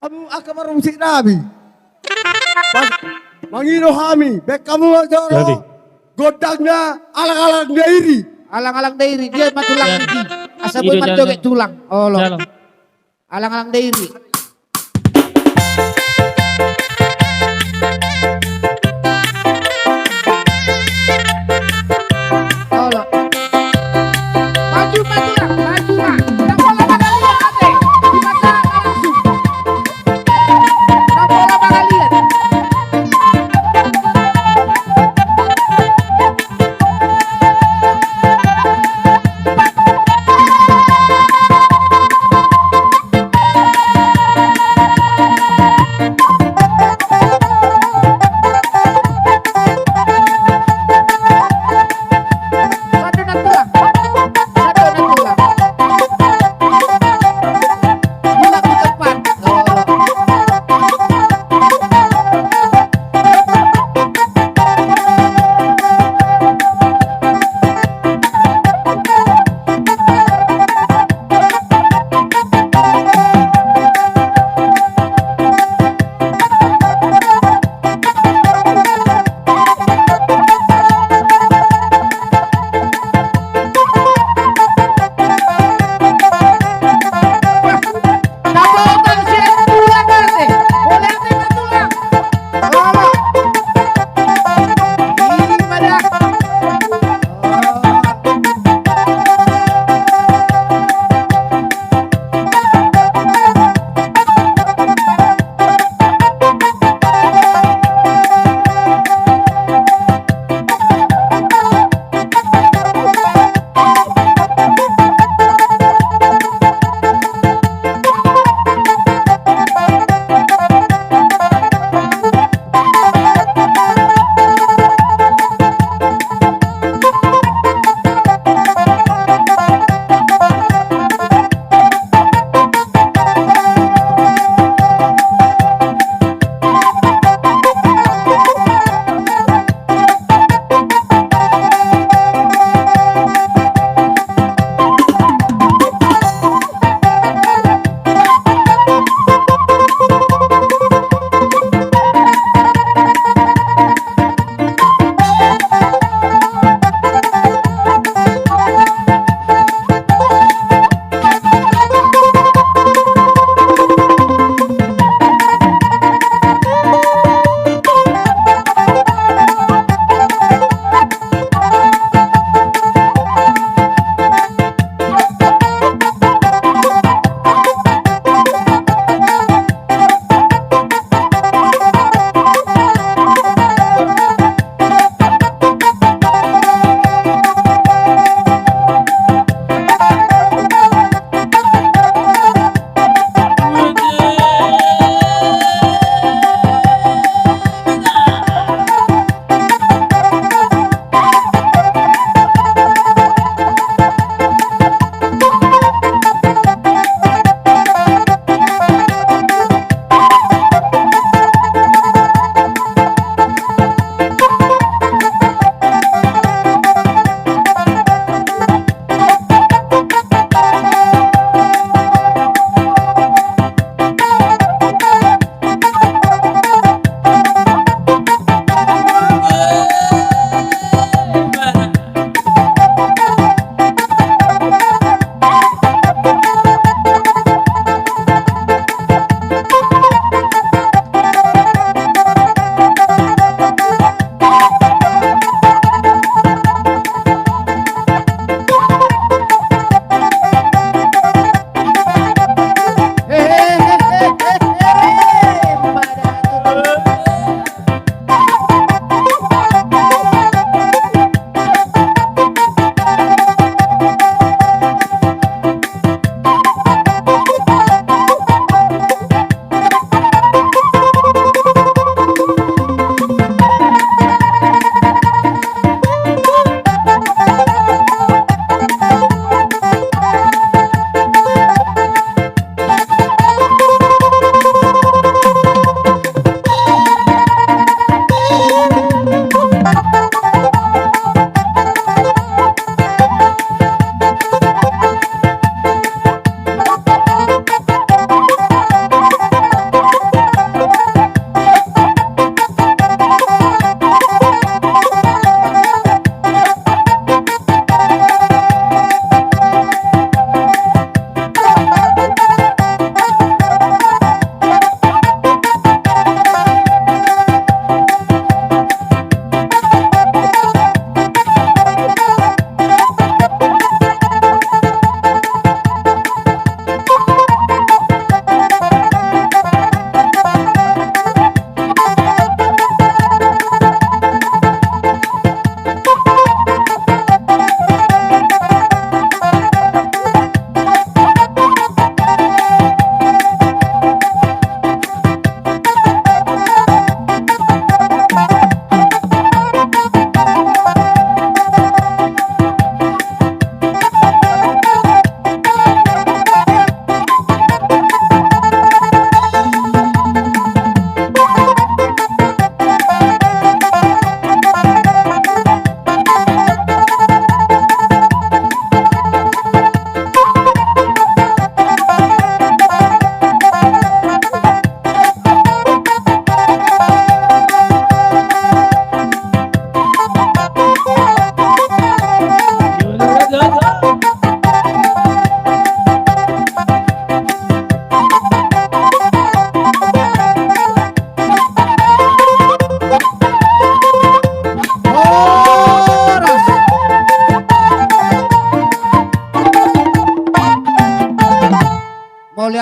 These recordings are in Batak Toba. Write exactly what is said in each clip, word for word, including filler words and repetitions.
Hamu angka parmusik nami. Pas mangido hami, baen hamu ma jolo gondangna Alang-alang Dairi. Alang-alang Dairi, dia ma tulang. Asa boi manjoget tulang. Olo. Alang-alang Dairi. Olo. Maju, maju, maju, maju. Ndang pola mangaliat, ate. Dibaca langsung. Ndang pola mangaliat.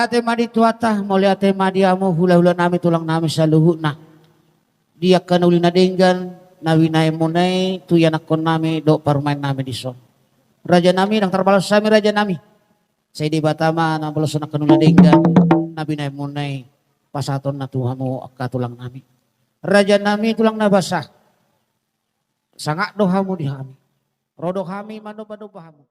Mauliate ma di Tuhanta, mauliate ma di hamu hulahula nami, tulang nami saluhutna. Di angka na uli na denggan na binahenmuna i tu ianakkon nami dohot parumaen nami dison. Raja nami, ndang tarbalos hami raja nami. Sai Debata ma na mambaloshon angka na uli na denggan na binahenmuna i pasahatonna tu hamu angka tulang nami. Raja nami, tulang na basa, sangap do hamu di hami. Ro do hami mandombadomba hamu.